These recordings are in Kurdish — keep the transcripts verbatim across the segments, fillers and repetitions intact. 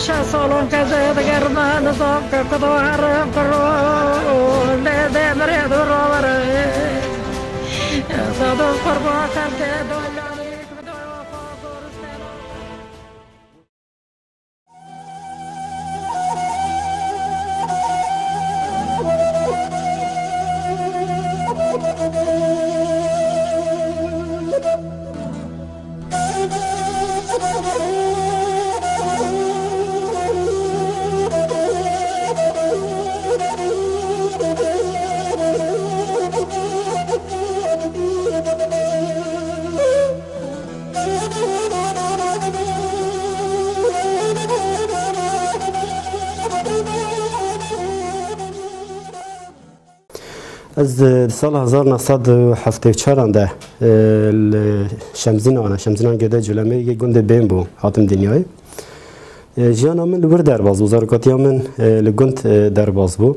Şeş salon ke zêdigerme nizam ke kudo herim kiro, lê dê mirê du rovere. Zadon qurba xelkê dolanî, kudo xwe zor istêna. Ez, e, di sala hezar neh sed û heftê û çar de, e, li Şemzînan, Şemzînan Gede Colemêrgê gundê Bên bû, hatim dinyayê. E, jiyana min li wir derbas bû, zarokatiya min, e, li gund, e, derbas bû.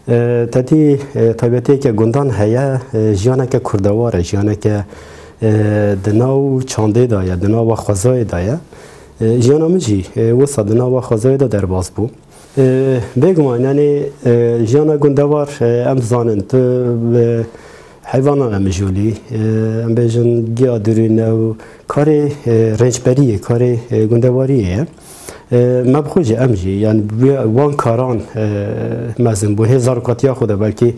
E, tetî, e, taybetiyeke gundan heye, e, jiyaneke kurdewar e, jiyaneke, e, di nav çandê de ye, di nava xwezayê de ye. E, jiyana min jî, e, wisa di nava xwezayê de derbas bû. E, bêguman, yanî, e, jiyana gundewar, e, em dizanin, tu, e, heyvanan e mijûlî, e, em bêjin giya dirûne û karê, e, rêncberiyê, karê, e, gundewariyê ye. E, me bi xwe jî, em jî, yanî, wê, wan karan, e, mezin bûn. Hê zarokatiya xwe de belkî,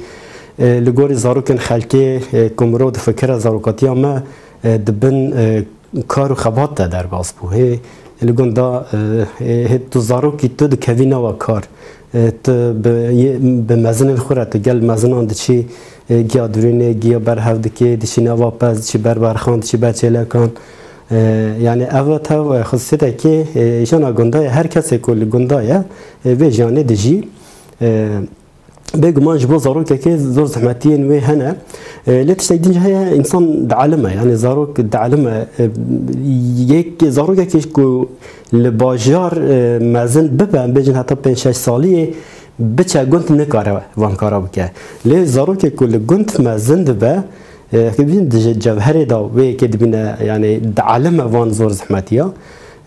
e, li gorî zarokên xelkê, e, ku mirov difikire zarokatiya me, e, di bin, e, kar û xebat de derbas bû. Hê li gund da, e, hê tu zarokî tu dikevî nava kar. E, tu bi, yê, bi mezinên xwe re tu gel mezinan diçî, e, giya durînê, giya berhev dikê, diçî nava pez, diçî ber berxan, diçî ber çêlekan. E, yanî ev tev, e, xisûsiyeteke, e, jiyana gunda ye. Her kesê ku li gunda ye, e, vê jiyanê dijî. E, Bêguman ji bo zarokekê zor zehmetiyên wê hene. E, lê tiştek din jî heye, însan dielime, yanî zarok dielime. E, yek zarokekê ku li bajar, e, mezin bibe, em bêjin heta pênc şeş saliyê, biçe gund nikare van kara bike. Lê zarokê ku li gund mezin dibe, e, heke bîn di cevherê de wê yekê dibîne, yanî dielime van zor zehmetiya.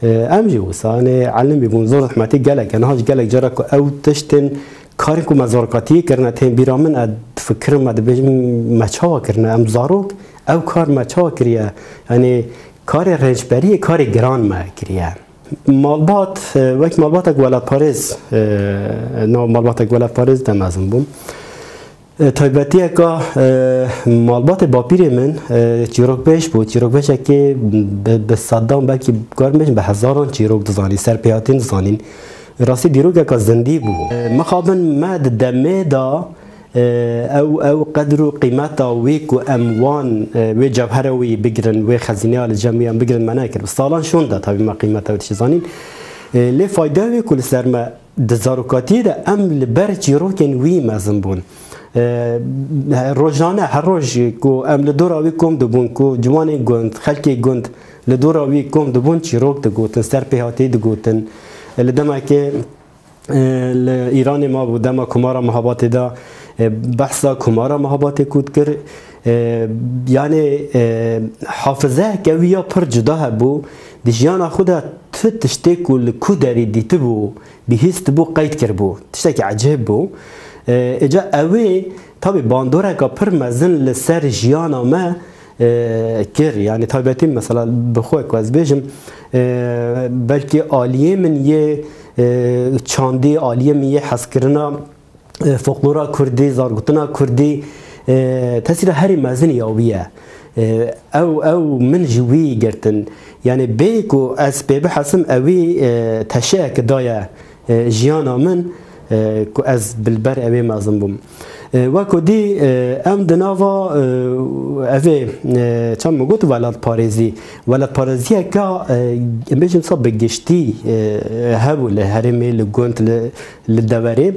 E, em jî wisa, yanî elimî bûn zor zehmetî gelek e. Niha jî gelek cara ku ew tiştên Karên ku me zarokatiyê kirine tên bîra min, ez difikirim, me dibêjim, me çawa kirine? Em zarok, ew kar me çawa kiriye? Yanî karê rêncberiyê, karê giran me kiriye. Malbat, e, wek malbatek welatparêz, e, nav malbatek welatparêz de mezin bûm. E, taybetiyeka, e, malbatê bapîrê min, e, çîrokbêj bû. Çîrokbêjekê bi, bi sedan, belkî karim bêjim bi hezaran çîrok dizanî, serpêhatîn dizanîn. Rastî dîrokeka zindî bû. E, mixabin me di demê de, e, ew, ew qedr û qîmeta wî ku em wan, e, wê cewhere wî bigirin, wê xezîneya li cem wî em bigirin me nekir. Bi salan şûn de tabî me qîmeta wî dişî zanîn. E, lê fayda wê ku li ser me di zarokatiyê de em li ber çîrokên wî mezin bûn. E, rojane, her roj ku em li dora wî kom dibûn, ku ciwanên gund, xelkê gund, Li dora wî kom dibûn, çîrok digotin, serpêhatî digotin. Li demekê, e, li Îranê mabû, dema Komara Mehabatê de, e, behsa Komara Mehabatê ku dikir. E, yanî, e, hafizeyeke wî ya pir cuda hebû. Di jiyana xwe de tu tiştê ku li ku derî dîtibû, bihîstibû, qeyd kiribû. Tiştekî ecêb bû. E, îca ewê, tabî bandoreka pir mezin li ser jiyana me e, kir. Yanî taybetî mesela bi xwe ku ez bêjim, e, belkî aliyê min yê, e, çandî, aliyê min yê hezkirina, e, folklora kurdî, zargotina kurdî, e, tesîra herî mezin ya wî ye. E, ew, ew min ji wî girtin. Yanî bê ku ez pê bihesim, ewî, e, teşeyek daye e, jiyana min, e, ku ez bi li ber ewê mezin bûm. E, wekî dî, e, em di nava, e, evê, e, çend min got welatparêzî, welatparêziyeke, e, em bêjin sa bi giştî, e, hebû li herêmê, li gund, li, li deverê.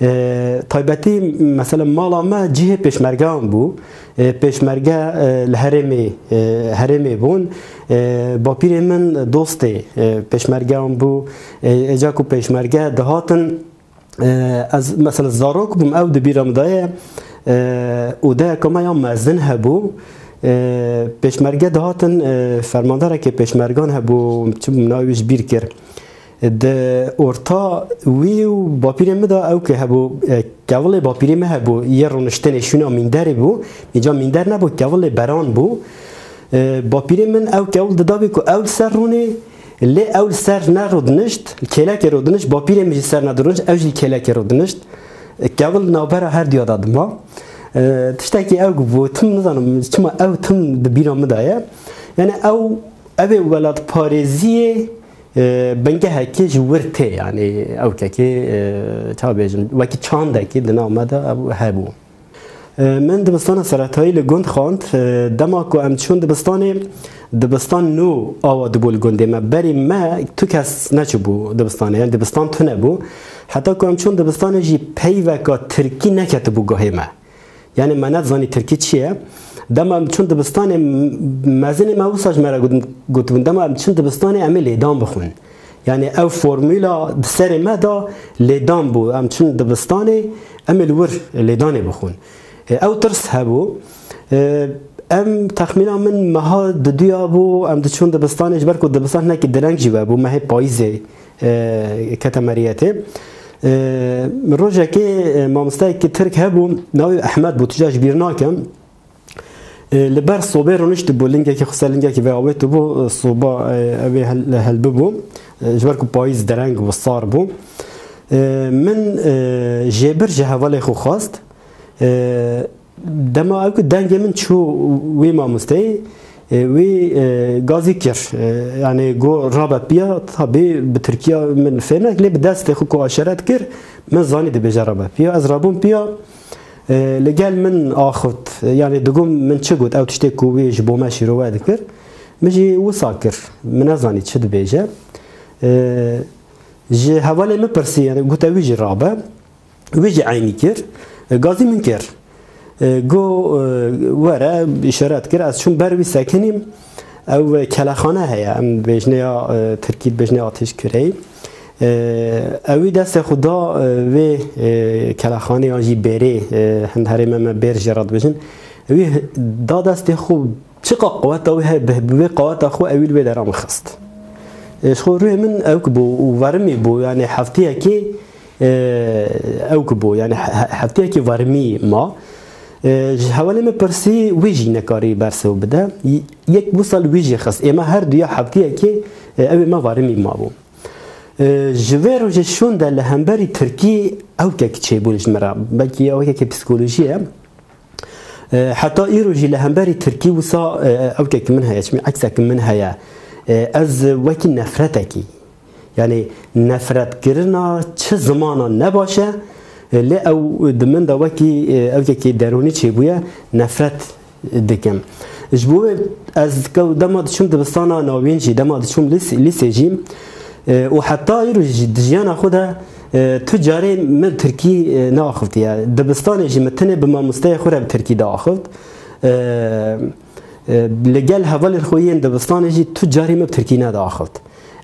E, taybetî, mesela mala me cihê pêşmergeyan bû. E, pêşmerge, e, li herêmê, e, herêmê bûn. E, bapîrê min dostê, e, pêşmergeyan bû. E, êca ku pêşmerge dihatin, e, ez mesela zarok bûm, ew di bîra min de ye. E, odeyeka me ya mezin hebû. E, pêşmerge dihatin, e, fermandarekê pêşmergan hebû, çi bû, min navê wî ji bîr kir. Di orta wî û bapîrê min de ew ke hebû, e, kevilê bapîrê min hebû, yê rûniştinê şûna mînderê bû. Îca mînder nebû, kevilê beran bû. E, bapîrê min ew kevil dida wî ku ew li ser rûnê, lê ew li ser nerûdinişt, li kêlekê rûdinişt, bapîrê min jî ser nedirûnişt, ew jî li kêlekê rûdinişt. E, kevil navbera her duya de dima. E, tiştekî ew bû, tim nizanim çima ew tim di bîra min de ye. Yani ew, ev ê welatparêziyê, e, bingehekê ji wir tê, yani ew kekê, e, çawa bêjim, wekî çandekî di nav me de ew hebû. E, min dibistana seretayî li gund xwend. E, dema ku em çûn dibistanê, dibistan nû awa dibû li gundê me. Berî me tu kes neçûbû dibistanê, yani dibistan tune bû. Heta ku em çûn dibistanê jî peyveka tirkî neketibû guhê me. Yani me nezanî tirkî çi ye. Dema em çûn dibistanê, m-, mezinê me wisa ji me re got-, gotibûn, dema em çûn dibistanê em ê lêdan bixwin. Yani ew formûla di serê me de lêdan bû. Em çûn dibistanê, em ê li wir lêdanê bixwin. E, ew tirs hebû. E, em texmîna min meha diduya bû, em diçûn dibistanê, ji ber ku dibistan hinekî direng jî webû, mehê payîzê, e, kete meriyetê. E, rojekê, e, mamosteyekî Tirk hebû, navê Ehmed bû, tu ca ji bîr nakim. E, li ber sobê rûniştibû, lingekî xwe ser lingekî ve avêtibû, e, soba, e, ev ê hel-, helbibû. E, ji ber ku payîz dereng bû, sar bû. E, min, e, jêbir ji hevalê xwe xwest. E, dema ew ku dengê min çû wê mamosteyê, e, wî, e, gazî kir. E, yani got, "Rabe piya", tabî bi tirkiya min fêm nekin, lê bi destê xwe ku aşeret kir, min zanî dibêje, "Rabe piya." Ez rabûm piya, e, li gel min axivt. E, yani digot, min çi got, ew tiştê ku wî ji bo me şîrove dikir, min jî wisa kir. Min nezanî çi dibêje. E, ji hevalê min pirsî, yani got, "Ew wî jî rabe." Wî jî eynî kir. E, gazî min kir. E, got, e, "Were", îşaret kir. Ez çûm ber wî sekinîm. Ew, e, kelexane heye. Em dibêjne ya, e, tirkî dibêjne ateşküreyî. E, ew wî destê xwe da, e, vê, e, kelexanê yan jî bêrê, e, hind herême me bêr jê re dibêjin. Ew wî da destê xwe, çiqa qeweta wî heye, bi, bi wê qeweta xwe ew wî li wê dera min xist. E, ji xwe rûyê min ew ki bû û verimî bû, yani heftiyekê, e, ew ki bû, yani he-, he-, heftiyekê verimî ma. E, ji hevalê min pirsî, wî jî nekarî bersiv bide. Y-, yek wisa li wî jî xist. Ê me her duya heftiyekê, e, ew ê me verimî mabû. E, ji vê rojê şûnde li hemberî tirkî ewkek çêbû ji min re. Belkî ewkekê psîkolojî ye. E, heta îro jî li hemberî tirkî wisa, e, ewkek min heye, çimî eksek min heye. E, ez wekî nefretekî, yani nefretkirina çi zimana ne baş e, e, lê ew di min de wekî, e, ewkekî derûnî çêbûye, nefret dikim. Ji bo wê ez kew-, dema diçûm dibistana navîn jî, dema diçûm lîs-, lîsê jî, e, û heta îro jî di jiyana xwe de, e, tu carê min tirkî, e, neaxiftiye. Dibistanê jî min tenê bi mamosteyê xwe re bi tirkî diaxift. E, e, li gel hevalên xwe yên dibistanê jî tu carê min bi tirkî nediaxift.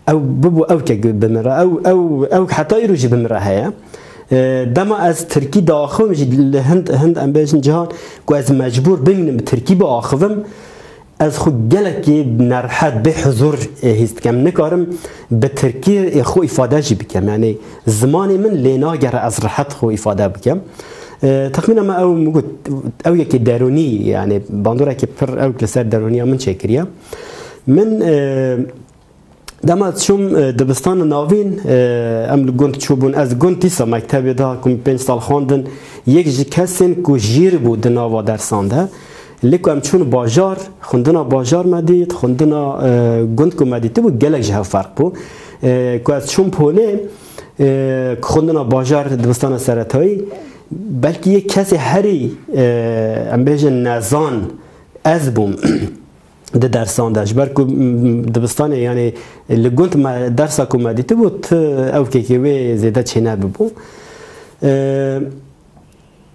Ew bibû ewkek bi min re, ew, ew, ew heta îro jî bi min re heye. E, dema ez tirkî diaxivim jî li hind, hind em bêjin cihan ku ez mecbûr bimînim bi tirkî biaxivim, ez xwe gelekî nerehet, bê huzur, e, hîs dikem. Nikarim bi tirkî, e, xwe îfade jî bikem. Yani zimanê min lê nagere ez rehet xwe îfade bikem. E, texmîna me ew, min got, ew yekê derûnî, yani bandorekê pir ewk li ser derûniya min çêkiriye. Min, e, Dema çûm, e, dibistana navîn, e, em li gund çûbûn. Ez gund dîsa mektebê de ku min pênc sal xwendin, yek ji kesên ku jîr bû di nava dersan de. Lê ku em çûn bajar, xwendina bajar me dît, xwendina, e, gund ku me dîtibû gelek ji hev ferq bû. E, ku ez çûm polê, e, ku xwendina bajar dibistana seretayî, belkî yek kesê herî, e, em bêjin nezan ez bûm. Di dersan de. Ji ber ku, m, dibistanê, yani li gund me dersa ku me dîtibû, tu ewkekê wê zêde çênebibû. E,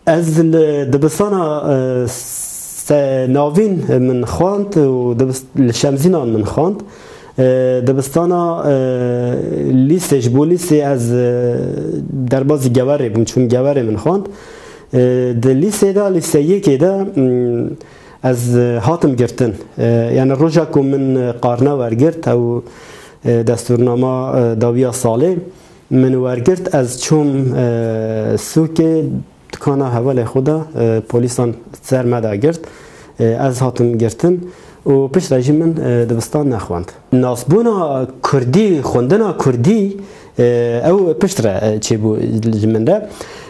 ez li dibistana, e, se-, navîn min xwend û dibist-, li Şemzînan min xwend. E, dibistana, e, lîsê, ji bo lîsê ez, e, derbazî Geverê bûm, çûm Geverê min xwend. E, di lîsê de, lîse yekê de, m, Ez, e, hatim girtin. E, yani roja ku min, e, qarne wergirt, ew E, destûrnama, e, dawiya salê min wergirt, ez çûm, e, sûkê, dikana hevalê xwe de, e, polîsan ser me de girt. E, ez hatim girtin û piştre jî min, e, dibistan nexwend. Nasbûna kurdî, xwendina kurdî, e, ew piştre, e, çêbû ji min re.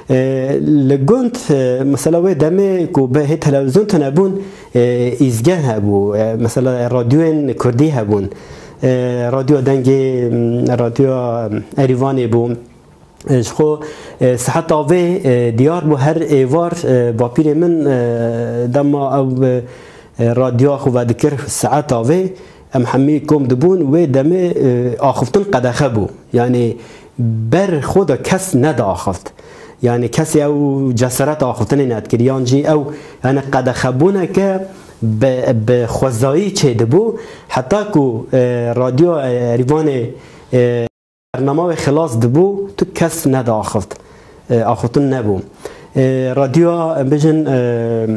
E, li gund, e, mesela wê demê ku bi hê televîzyon tune bûn, e, îzgeh hebû, e, mesela radyoyên kurdî hebûn. E, radyo dengê, radyo Erîvanê bû. E, ji xwe, e, siheta vê, e, diyar bû, her êvar, e, bapîrê min, e, dema ew, e, e, radyoya xwe vedikir siheta vê, em hemî kom dibûn, wê demê, e, axiftin qedexe bû. Yanî ber xwe de kes nediaxift. Yanî kesê ew cesaret axiftinê nedikir. Yan jî ew, yanî qedexebûneke bi, bi xwezayî çêdibû. Heta ku, e, radyo, e, Erîvanê, e, bernama wê xilas dibû, tu kes nediaxift. E, axiftin nebû. E, radyoya, em bêjin, e,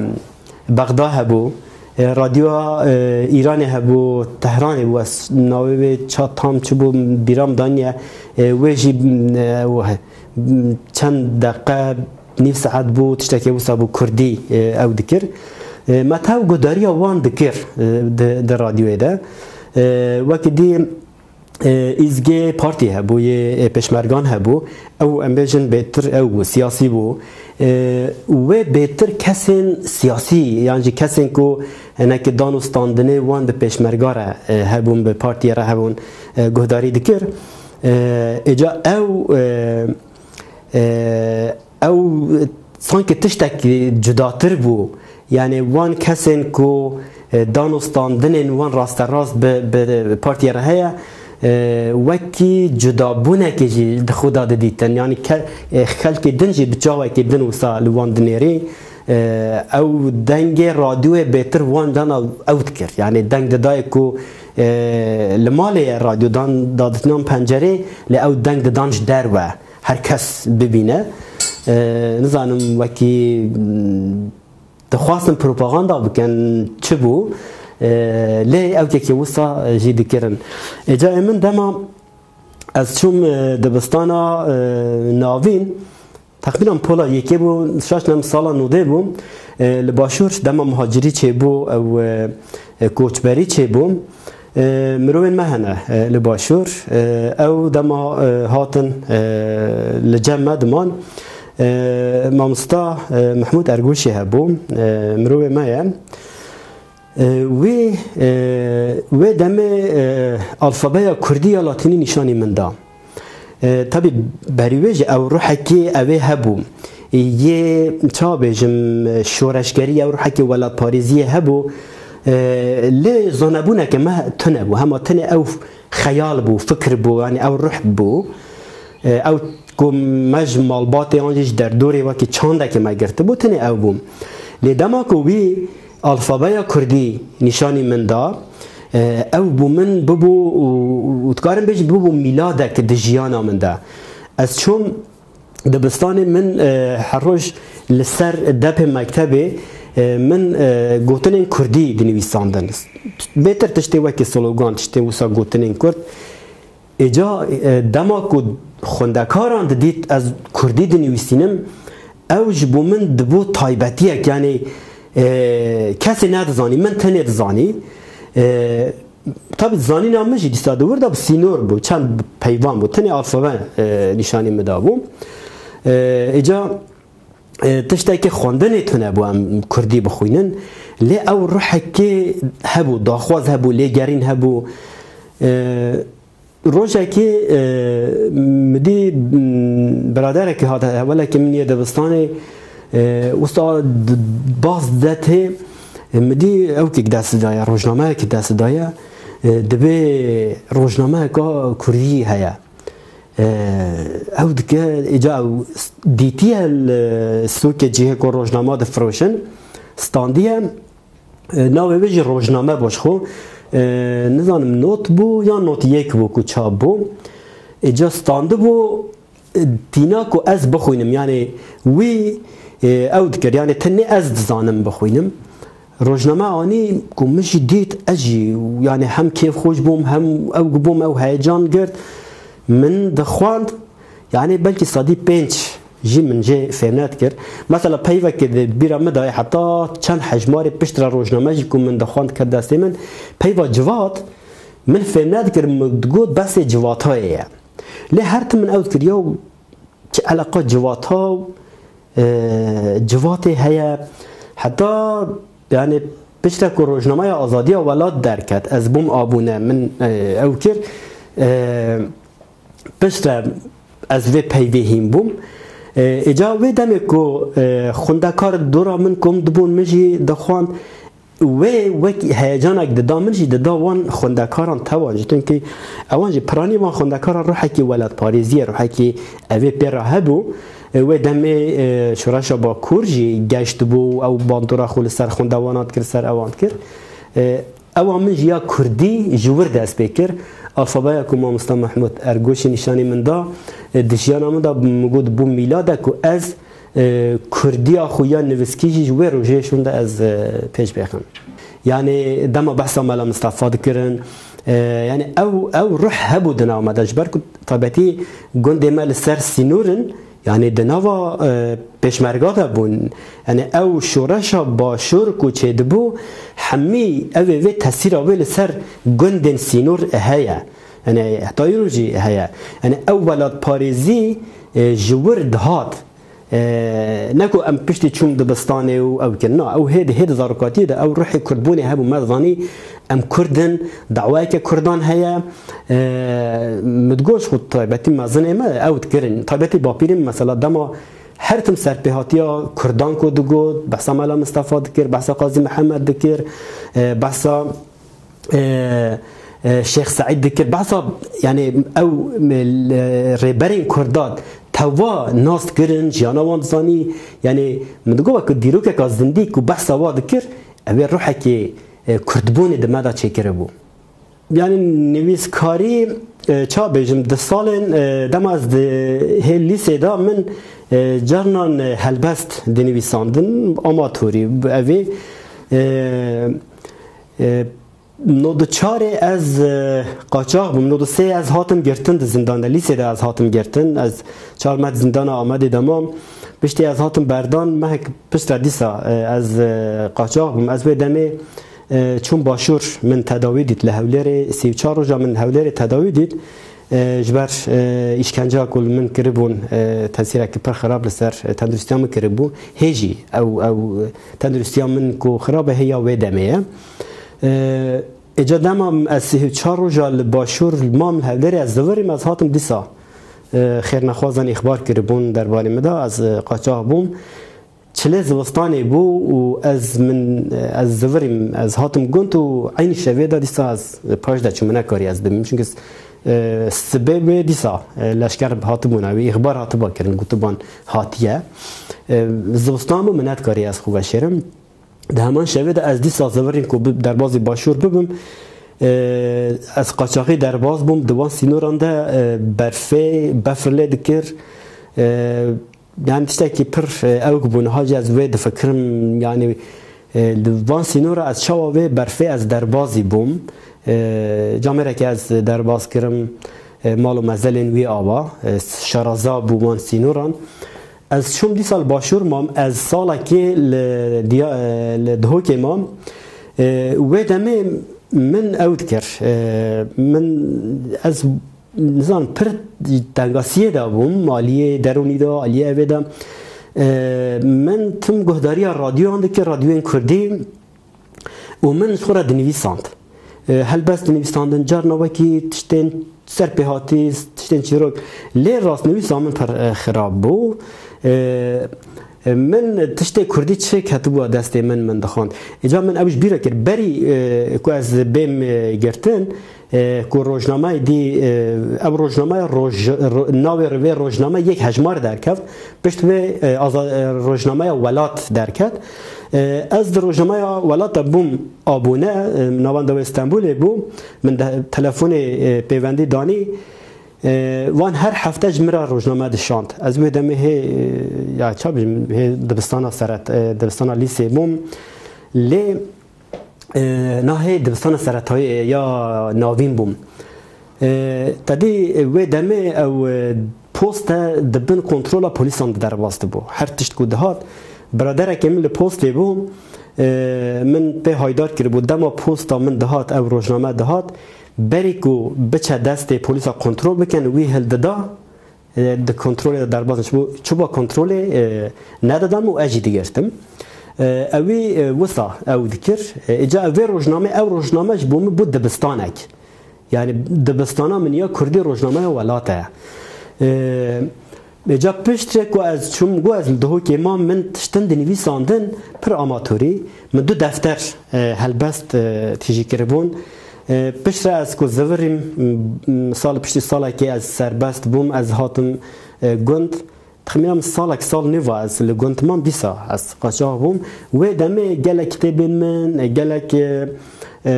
Bexda hebû, e, radyoya, e, Îranê hebû, Tehranê bû, ez navê wê ça tam çi bû, bîra min daniye, e, wê jî, e, weh, çend deqe, nîv saet bû, tiştekê wisa bû, kurdî, e, ew dikir. E, me tev guhdariya wan dikir, e, di, di radyoyê de. E, wekî dî, e, îzgê partî hebû, yê, e, pêşmergan hebû. Ew, em bêjin, bêtir ew bû, siyasî bû. E, wê bêtir kesên siyasî, yan jî kesên ku hinekî dan û standinê wan bi pêşmerga re, e, hebûn, bi partiyê re hebûn, e, guhdarî dikir. E, êca ew, e, e, ew sanki tiştek cudatir bû. Yanî wan kesên ku, e, dan û standinên wan rasterast bi, bi partiyê re heye, e, wekî cudabûnekê jî di xwe de didîtin. Yanî ke-, e, xelkê din jî bi çawekî din wisa li wan dinêrî. E, ew dengê radyoyê bêtir wan cana ew dikir. Yanî deng didayê ku, e, li malê ye radyo dan daditinan pencerê, lê ew deng didan ji derve. Her kes bibîne. E, nizanim wekî, mm, dixwastin propaganda bikin, çi bû? E, lê ew kekê wisa jî dikirin. Êca min dema ez çûm, e, dibistana, e, navîn, texmînan pola yekê bû, şaş nem sala nodê bû. E, li başûr dema muhacirî çêbû, ew, e, e, koçberî çêbû. E, mirovên me hene, e, li başûr. E, ew dema, e, hatin, e, li cem me diman. E, mamosta, e, Mehmûd Ergûşî hebû. E, mirovê me ye. E, wê, e, wê demê, e, alfabeya kurdî ya latînî nîşanî min da. E, tabî berî wê jî ew ruhekê ew ê hebû. Yê, ça bêjim, şoreşgerî, ew ruhekê welatparêziyê hebû. E, lê zanebûneke me tune bû. Hema tenê ew xeyal bû, fikir bû, yanî ew ruh bû. E, ew ku me ji malbatê yan jî ji derdorê wekî çandekê me girtibû, tenê ew bû. Lê dema ku wî alfabeya kurdî nîşanî min da, e, ew bû min bibû û, û dikarim bêjim bibû mîladek di jiyana min de. Ez çûm dibistanê, min, e, her roj li ser depê mektebê, e, min, e, gotinên kurdî dinivîsandin. Bêtir tiştê wekî slogan, tiştê wisa gotinên kurd. Êca, e, dema ku xwendekaran didît ez kurdî dinivîsînim, ew ji bo min dibû taybetiyek, yanî, e, kesê nedizanî, min tenê dizanî. E, tabî zanîna min jî dîsa di wir de bi sînor bû, çend peyvan bû, tenê alfabe, e, nîşanî min dabû. E, êca, e, tiştekî xwendinê tune bû em kurdî bixwînin, lê ew ruhekê hebû, daxwaz hebû, lêgerîn hebû. E, Rojekê, e, min dî, m, biraderekî hat, hevalekî min yê dibistanê, e, wisa d-, baz dide tê, e, min dî ewkek dest daye, rojnameyekî dest daye, e, dibê rojnameyeka kurdî heye. E, ew dike, êca ew s-, dîtiye li sûkê cihê ku rojnama difiroşin, standiye. E, navê wê jî rojname bû ji xwe. E, nizanim not bû ya not yek bû ku çap bû. Êca standibû, e, tîna ku ez bixwînim. Yanî wî, e, ew dikir. Yanî tenê ez dizanim bixwînim. Rojname anî ku min jî dît, ez jî, yani hem kêfxweş bûm, hem ew bûm, ew heyecan girt. Min dixwand, yani belkî sedî pênc jî min jê fêm nedikir. Mesela peyvekê di bîra min de ye, heta çend hejmarê piştre rojname jî ku min dixwand ket destê min, peyva civat min fêm nedikir, min digot besê civatayê ye. Lê her tim min ew dikir, ya çi eleqa civata û, e, civatê heye. Heta, yani, piştre ku rojnameya Azadiya Welat derket, ez bûm abûne, min, e, ew kir. E, piştre ez vê peyvê hîn bûm. E, îca wê demê ku, e, xwendekar dora min kom dibûn, min jî dixwand. Wê wek heyecanek dida min jî, dida wan xwendekaran tevan jî. Çunkî ewan jî, piranî van xwendekaran ruhekî welatparêziyê, ruhekî evê pê re hebû. E, wê demê, e, Şoreşa Bakur jî geşt bû, ew bandora xwe li ser xwendewana dikir, ser ewan dikir. E, ewa min jî ya kurdî ji wir dest pê kir. Alfabeya ku mamosta Mehmûd Ergoşî nîşanî min da, e, di jiyana min de min got bû mîlade ku ez e, kurdiya xwe ya nivîskî jî ji wê rojê şûnde ez, e, pêş bêxim. Yani dema behsa Mela Mistefa dikirin, e, yani ew, ew ruh hebû di nav me de, ji ber ku taybetî gundê me li ser sînor in, yani di nava, e, pêşmerga de bûn. Yani ew şoreşa başûr ku çêdibû, hemî ew ê vê tesîra wê li ser gundên sînor heye. Yani heta îro jî heye. Yani ew welatparêzî, e, ji wir dihat. E, ne ku em piştî çûn dibistanê û ew kirin. Na, ew hê di, hê di zarokatiyê de ew ruhê kurdbûnê hebû. Me zanî em kurd in, dawayeke kurdan heye. E, min digot ji xwe taybetî mezinê me ew dikirin. Taybetî bapîrê min mesela dema her tim serpêhatiya kurdan ku digot, behsa Mela Mistefa dikir, behsa Qazî Mihemed dikir, e, behsa e, e, Şêx Seîd dikir. Behsa, yani ew, e, rêberên kurdan teva nas dikirin, jiyana wan dizanî. Yani min digot wek dîrokeka zindî ku behsa wa dikir, ew ê ruhekê, e, kurdbûnê di me de çêkiribû. Yani nivîskarî, e, ça bêjim, di salên, e, dema ez di hê lîsê de min, e, carnan, e, helbest dinivîsandin, amatorî, evê, e, e, Nod û çarê ez, e, qaçax bûm. Nod û sê ez hatim girtin di zindan de. Lîsê de ez hatim girtin. Ez çar me di zindana Amedê de mam. Piştî ez hatim berdan. Mehek piştre dîsa, e, ez, e, qaçax bûm. Ez wê demê, e, çûm başûr, min tedawî dît li Hewlêrê. Sî û çar roja min Hewlêrê tedawî dît. E, ji ber, e, îşkenceya ku li min kiribûn, e, tesîrekî pir xirab li ser, e, tenduristiya min kiribû. Hê jî ew, ew, e, tenduristiya min ku xirab e, hê ya wê demê ye. E, Êca dema ez sî û çar roja li başûr mam, li Hewlêrê ez zivirîm, ez hatim dîsa, e, xêrnexwazan îxbar kiribûn derbarê min de, ez, e, qaçax bûm. Çilê zivistanê bû û ez min, e, ez zivirîm, ez hatim gund û eynî şevê de dîsa ez, e, paş de çûm, min nekarî ez bimîm. Çunke, e, sibê wê dîsa, e, leşker hatibûn, wê îxbar hatiba kirin, gotiban hatiye. E, zivistan bû, min nedikarî ez xwe veşêrim. Di heman şevê de ez dîsa zivirîm ku bi-, derbazî başûr bibim. E, ez qaçaxî derbaz bûm. Di wan sînoran de, e, berfê, befr lê dikir. E, yani tiştekî pir, e, ewk bû. Niha jî ez wê difikirim. Yani, e, di van sînora ez çawa wê berfê ez derbazî bûm. E, camêrekê ez derbaz kirim. E, mal û mezelên wî ava. E, şaraza bû wan sînoran. Ez çûm dîsa li başûr mam, ez salekê li diya-, li Dihokê mam. E, wê demê min ew dikir. E, min, ez nizanim, pir tengasiyê de bûm, aliyê derûnî de, aliyê evê de. E, min tim guhdariya radyoyan dikir, radyoyên kurdî. Û min ji xwe re dinivîsand. E, helbest dinivîsandin, carna wekî tiştên serpêhatî, tiştên çîrok. Lê rastnivîsa min pir, e, xirab bû. E, e, min tiştê kurdî çi ketibû destê min, min dixwend. Îca min ew ji bîr re kir. Berî, e, ku ez bêm, e, girtin, e, ku rojnameyê dî, e, ev rojnameya roj-, ro-, navê vê rojname yek hejmar derkeft. Pişt vê, e, aza-, e, rojnameya Welat derket. E, ez di rojnameya Welat de bûm abûne, e, navenda wê Stenbolê bû. Min de telefonê, e, pêvendî danî. E, wan her hefte ji min re rojname dişand. Ez wê demê hê, e, ya ça bêjim, hê dibistana seret, e, dibistana lîsê bûm. Lê e, nahê dibistana seretayî ya navîn bûm. E, tedî wê demê ew e, poste di bin kontrola polîsan de derbas dibû. Her tişt ku dihat, biraderekê min li postê bû, e, min pê haydar kiribû. Dema posta min dihat, ew rojname dihat, berî ku biçe destê polîsa kontrol bikin, wî hildida, e, di kontrolê de derbas in. Çibo, çiba kontrolê, e, nedidan û ez jî digirtim. E, ewî, e, wisa ew dikir. E, îca ev vê rojnamê, ew rojname ji bo min bû dibistanek. Yani dibistana min ya kurdî rojnameya welate ye. E, Îca piştre ku ez çûm, ku ez li Duhokê mam, min tiştin dinivîsandin pir amatorî. Min du defter, e, helbest, e, tijî kiribûn. E, piştre ez ku zivirîm, m, m, sal piştî salekê ez serbest bûm, ez hatim, e, gund. Texmîna min salek sal nêva ez li gund mam, dîsa ez qaçax bûm. Wê demê gelek kitêbên min, e, gelek, e, e,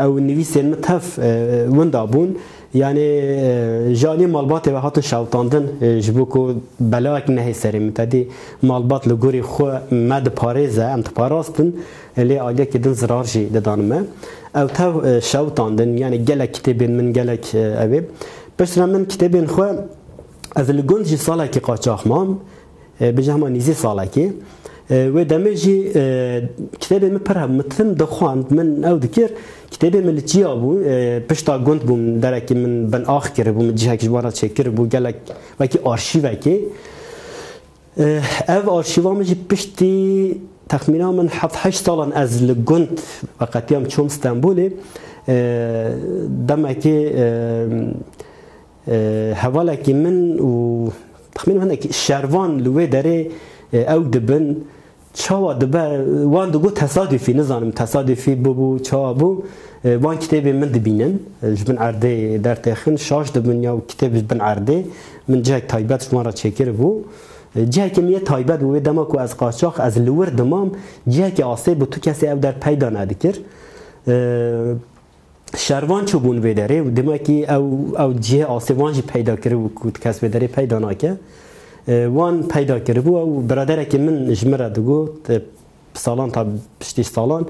ew nivîsên min tev, e, winda bûn. Yani, e, ji aliyê malbatê ve hatin şewitandin, e, ji bo ku belayek nehê serê min. Tedî malbat li gorî xwe me diparêze, em diparastin, e, lê aliyekî din zirar jî didan me. Ew tev, e, şewitandin, yani gelek kitêbên min, gelek, e, ew ê. Piştre min kitêbên xwe, ez li gund jî salekî qaçax mam, e, bêje hema nîzî salekî. E, wê demê jî, e, kitêbên min pir hev, min tim dixwend, min ew dikir, kitêbên min li çiya bû, e, pişta gund bûm, derekî min bin ax kiribû, min cihek ji wan re çêkiribû, gelek wekî arşîvekê. E, ev arşîva min jî piştî texmîna min heft heşt salan ez li gund veqetiyam çûm Stenbolê. E, demekê, e, e, hevalekî min û texmîn hinek şervan li wê derê, e, ew dibin. Çawa dibe, wan digot tesadufî, nizanim tesadufî bûbû, çawa bû, e, wan kitêbê min dibînin, e, ji bin erdê dertêxin, şaş dibin ya kitêb ji bin erdê, min cihek taybet ji wan re çêkiribû. E, cihekê min yê taybet bû, wê dema ku ez qaçax, ez li wir dimam, cihekê asê bû, tu kesê ew der peyda nedikir. E, Şervan çûbûn vê derê û demekî ew, ew cihê asê wan jî peyda kiribû ku kes vê derê peyda nake. E, wan peyda kiribû, ew biraderekî min ji min re digot, e, salan ta piştî salan,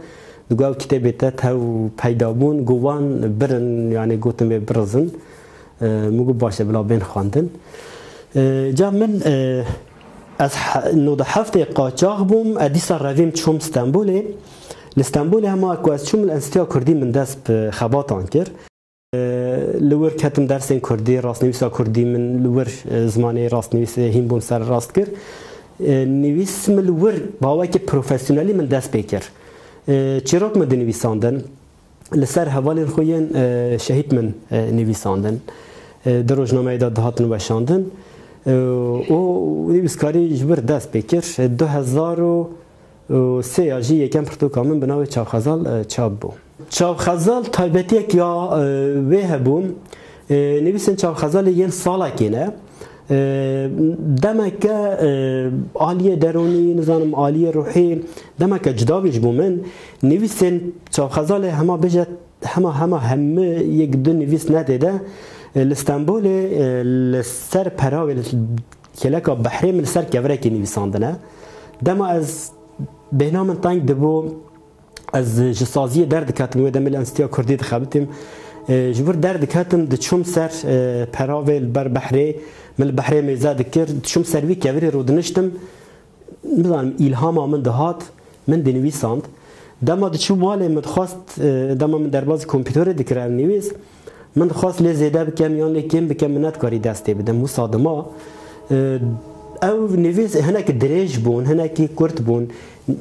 digot ew kitêbê te tev peyda bûn, got wan birin, yani gotin vê birizin. E, min got baş e, bila bên xwendin. E, ca min, e, ez he-, nod û heftê qaçax bûm, e, dîsa revîm çûm Stenbolê. Li Stenbolê hema ku ez çûm li Enstîtuya Kurdî min dest bi xebatan kir. E, li wir ketim dersên Kurdî, rastnivîsa Kurdî min li wir, e, zimanê rastnivîsê hîn bûn ser rast kir. E, nivîs min li wir bawekî profesyonelî min dest pê kir. E, çîrok min dinivîsandin. Li ser hevalên xwe yên, e, şehîd min, e, nivîsandin. E, di rojnameyê de dihatin weşandin. E, û nivîskarî ji wir dest pê kir. E, du hezar û sê ya jî yekem pirtûka min bi navê Çavxezal, e, çap bû. Çavxezal taybetiyek ya, e, wê hebû. E, nivîsên Çavxezalê yên salekê ne. E, demeke, e, aliyê derûnî, nizanim aliyê ruhî, demeke cuda bî ji bo min. Nivîsên Çavxezalê hema bêje, hema, hema hemî yek du nivîs nedê de, e, li Stenbolê, e, li ser peravê, li kêleka behrê min li ser kevirekê nivîsandine. Dema ez bêhna min teng dibû, ez ji saziyê derdiketim, wê demê li Enstîtuya Kurdî dixebitim. E, ji vir derdiketim, diçûm ser, e, peravê li ber behrê, min li behrê mêze dikir, diçûm ser vî kevirê rûdiniştim. Nizanim, îlhama min dihat, min dinivîsand. Dema diçûm malê, min dixwest, e, dema min derbazî kompîterê dikir ev nivîs, min dixwest lê zêde bikem yan lê kêm bikem, min nedikarî dest pê bidim. Wisa dima, e, ew nivîs hinek dirêj bûn, hinekî kurt bûn.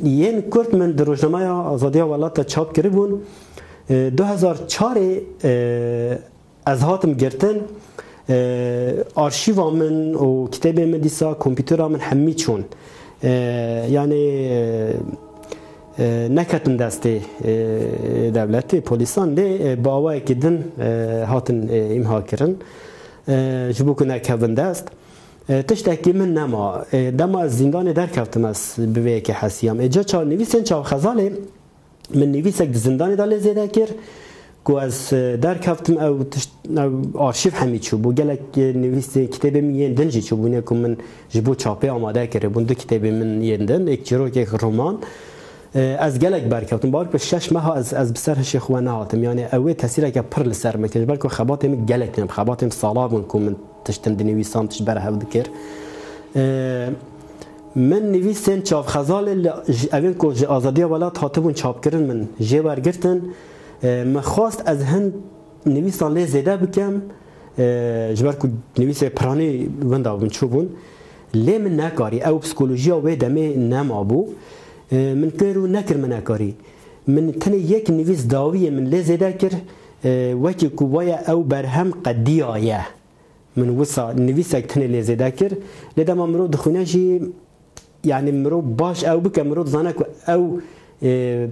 Yên kurt min di Rojnameya Azadiya Welat de çap kiribûn. E, du hezar çarê, e, ez hatim girtin, e, arşîva min û kitêbê min dîsa kompîtera min hemî çûn. E, yani, e, e, neketin destê, e, dewletê, polîsan, lê, e, bi awayekî din, e, hatin, e, îmha kirin. E, ji bo ku nekevin dest. E, tiştekî min nema. E, dema ez zîndanê derkeftim, ez bi vê yekê hesiyam. Ê ca çav-, nivîsên Çavxezalê, min nivîsek di zindanê de lê zêde kir, ku ez, e, derkeftim, ew tişt, ew arşîv hemî çûbû. Gelek, e, nivîsên kitêbê min yên din jî çûbûne ku min ji bo çapê amade kiribûn. Du kitêbê min yên din, êk çîrok, êk roman. E, ez gelek berkeftim. Bawer bike şeş meha ez, ez bi ser hişê xwe nehatim. Yani ew ê tesîreke pir li ser min kir. Ji ber ku xebatê min gelek tune, xebatê min sala bûn ku min tiştin dinivîsand, tişt berhev dikir. E, min nivîsên çavxezalê li, ji, evên ku ji Azadiya Welat hatibûn çapkirin min jê wergirtin. E, min xwest ez hin nivîsan lê zêde bikim, e, ji ber ku nivîsê piranî winda bûn, çûbûn. Lê min nekarî, ew psikolojiya wê demê nema bû. E, min kir û nekir min nekarî. Min tenê yek nivîs dawiyê min lê zêde kir, e, wekî ku waya ew berhem qediyaye. Min wisa nivîsek tenê lê zêde kir. Lê dema mirov dixwîne jî, yani mirov baş ew bike, mirov dizane ku ew, e,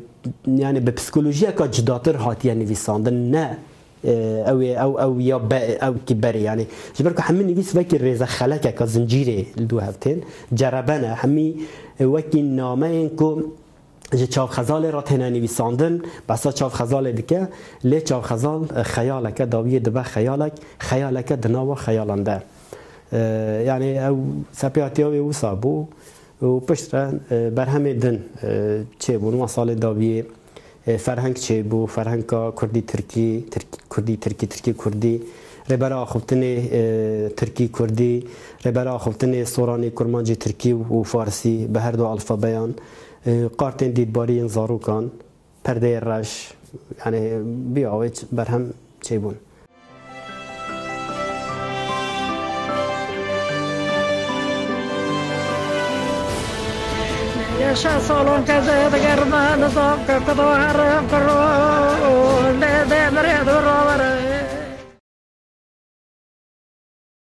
yani bi psikolojiyeka cudatir hatiye nivîsandin, ne, e, ew ê, ew, ew ya be, ew kî berê, yani ji ber ku hemî nivîs wekî rêzexelekeka zincîrê li dû hev tên, cerebe ne, hemî, e, wekî nameyên ku ji çavxezalê re têne nivîsandin, behsa çavxezalê dike, lê çavxezal, e, xeyaleke, dawiyê dibe xeyalek, xeyaleke di nava xeyalan de. E, yani ew sepêhatiya wê wisa bû û piştre, e, berhemê din, e, çêbûn. Wan salên dawiyê, e, ferheng çêbû, ferhenga kurdî tirkî, tirk-, kurdî tirkî, tirkî kurdî, rêbera axiftinê, e, tirkî kurdî, rêbera axiftinê soranî kurmancî tirkî û farsî bi her du alfabeyan, e, kartên dîtbarî yên zarokan, perdeyê reş, yani bi awê ç-, berhem çêbûn. Yaşa salon keze digerme nizam ke kudo herim kiro, lê demirê du ravere.